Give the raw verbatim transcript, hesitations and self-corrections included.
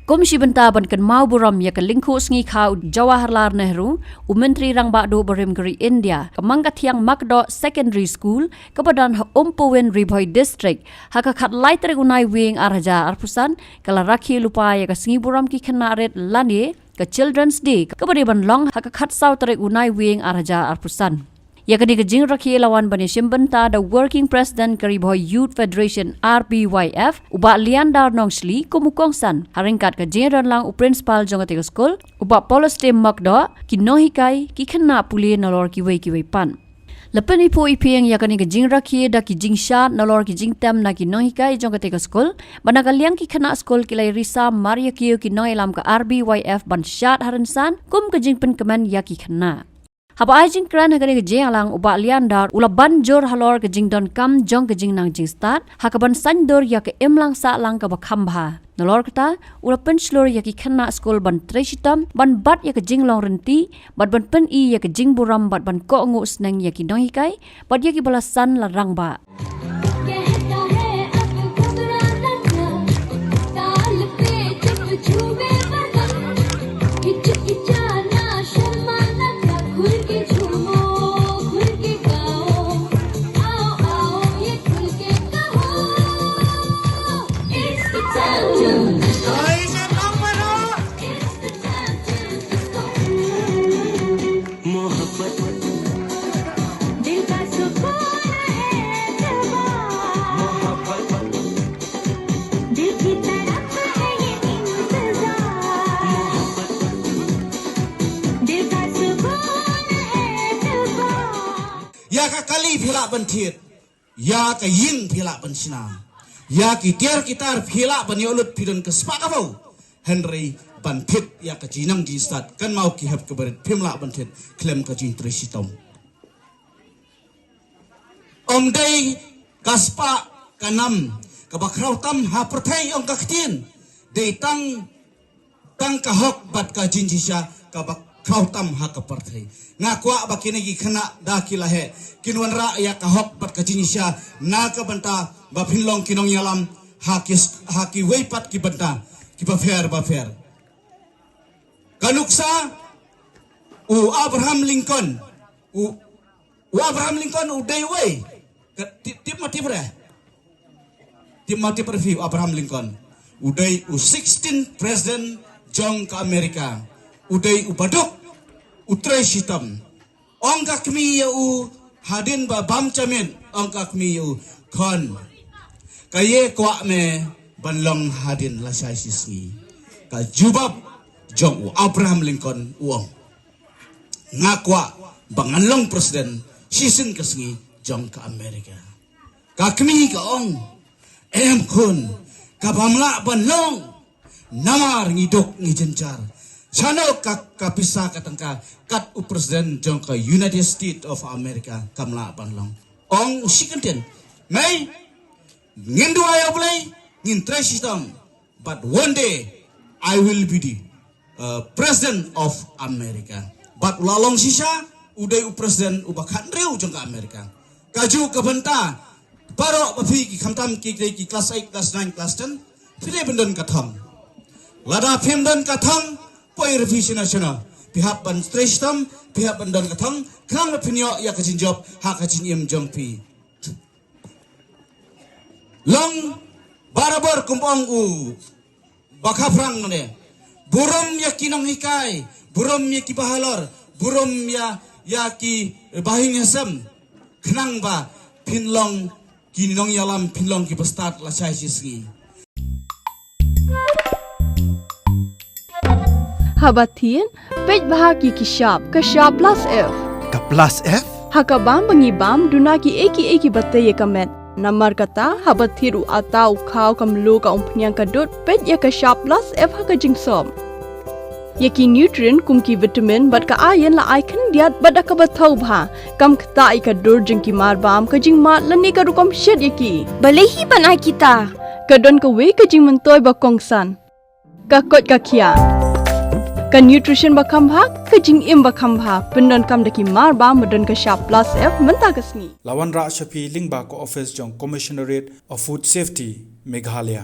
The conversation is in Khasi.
Kum shi bynta ban kynmaw burom ïa ka lyngkhuh sngi kha u Jawaharlal Nehru, u Myntri Rangbah Duh barim ka ri India, ka Mangkathiang Makdoh Secondary School, kaba don ha Umpowin, Ri Bhoi District, ha ka khatlai tarik u Naiwieng ar hajar arphew san, ka la rakhe lypa ïa ka sngi burom ki khynnah rit lane ka Children's Day, kaba dei ban long ha ka khatsaw tarik u Naiwieng ar hajar arphew san. Ïa kane ka jingrakhe la wan ban ïashim bynta da Working President ka Ri Bhoi Youth Federation, R B Y F, u Bah Liandar Nongshli, kum u kongsan ha ryngkat ka jingdon lang u Principal jong kata ka skul, u Bah Paulus Tim Makdoh, ki nonghikai, ki khynnah pule nalor kiwei kiwei pat. La pyniphuh iphieng ïa kane ka jingrakhe da ki jingshad nalor ki jingtem na ki nonghikai jong kata ka skul, bad na ka liang ki khynnah skul ki la ïa risa mar ïa kiew ki nongïalam ka R B Y F ban shad ha rynsan, kum ka jingpynkmen ïa ki khynnah. Haba ai jingkren ha kane ka jingïalang, u Bah Liandar u la ban jur halor ka jingdonkam jong ka jingnang jingstad, ha kaban saiñdur ïa ka imlang sahlang kaba kham bha. Nalor kata, u la pynshlur ïa ki khynnah skul ban trei shitom, ban bat ïa ka jinglong rynti, bad ban pyni ïa ka jingburom, bad ban kohnguh sneng ïa ki nonghikai, bad ïa kiba la san la rangbah. Ïa ka kali phi lah ban thied, ïa ka ïing phi lah ban shna, ïa ki tiar ki tar phi lah ban ïoh lut phi don ka spah ka phew. Hynrei ban thied ïa ka jingnang jingstad, kynmaw ki hep ki barit phim lah ban thied khlem ka jingtrei shitom. Ym dei ka spah ka nam kaba khraw tam ha pyrthei ong ka ktien. Dei tang, tang ka hok bad ka jingshisha kaba khraw tam ha ka pyrthei. Nga kwah ba kine ki khynnah da ki la heh kin wanrah ïa ka hok bad ka jingshisha na ka bynta ba phin long ki nongïalam ha ki, ha kiwei pat ki bynta kiba pher ba pher. Ka nuksa u Abraham Lincoln, u, u Abraham Lincoln u dei uwei. Ka tip, tip ma tip re. Tip ma tip re phi u Abraham Lincoln. U dei u sixteenth president jong ka America. U dei u baduk, u trei shitom. Ong ka kmie ïa u hadien ba bam jamit, ong ka kmie ïa u, khun, ka ïa kwah me ban long hadien lashai shi sngi. Ka jubab jong u Abraham Lincoln u ong, nga kwah ba ngan long president shisien ka sngi jong ka America. Ka kmie ka ong, em khun, ka bym lah ban long. Namar ngi duk ngi jynjar. Shano ka, ka pisa ka tyngka kat u president jong ka United States of America kam lah ban long. Ong u shi kyntien, mei, ngin duwai ïa U Blei, ngin trei shitom. But one day I will be the, uh, president of America. Bad u la long shisha, u dei u president uba khathynriew jong ka America. Kajuh ka bynta, baroh ba phi ki khamtam ki, ki, ki class eight, class nine, class ten, phi dei ban don ka thong. Lada phim don ka thong, poi ruh phi shano shano. Phi hap ban trei shitom, phi hap ban don ka thong, khnang ba phin ïoh ïa ka jingjop ha ka jingim jong phi. Long barabor kum ong u bakaphrang ne. Burom ïa ki nonghikai, burom ïa ki bahalor, burom ïa, ïa ki bahaïing hasem. Khnang ba phin long ki nongïalam, phin long kiba stad lashai shi sngi. Haba thied, peit bha ki ki shap, ka shap plus F. Ka plus F? Ha ka bam ba ngi bam, duna kiei kiei kiba tei ïa ka met. Namar kata, haba thied u atta, u khaw, ka mluh, ka umphniang, ka dud, peit ïa ka shap plus F ha ka jingsop. Ïa ki nutrient kum ki vitamin bad ka iron la ai khyndiat bad da kaba thaw bha. Kam ktah ïa ka dur jong ki marbam, ka jingmad lane ka rukom shet ïa ki. Balei hi ban ai kita? Ka don kawei ka jingmyntoi ba kongsan. Ka koit ka khiah. Ka nutrition ba kham bha, ka jingim ba kham bha. Pyndonkam da ki marbam ba don ka shap plus F mynta ka sngi. La wanrah sha phi lyngba ka office jong Commissionerate of Food Safety, Meghalaya.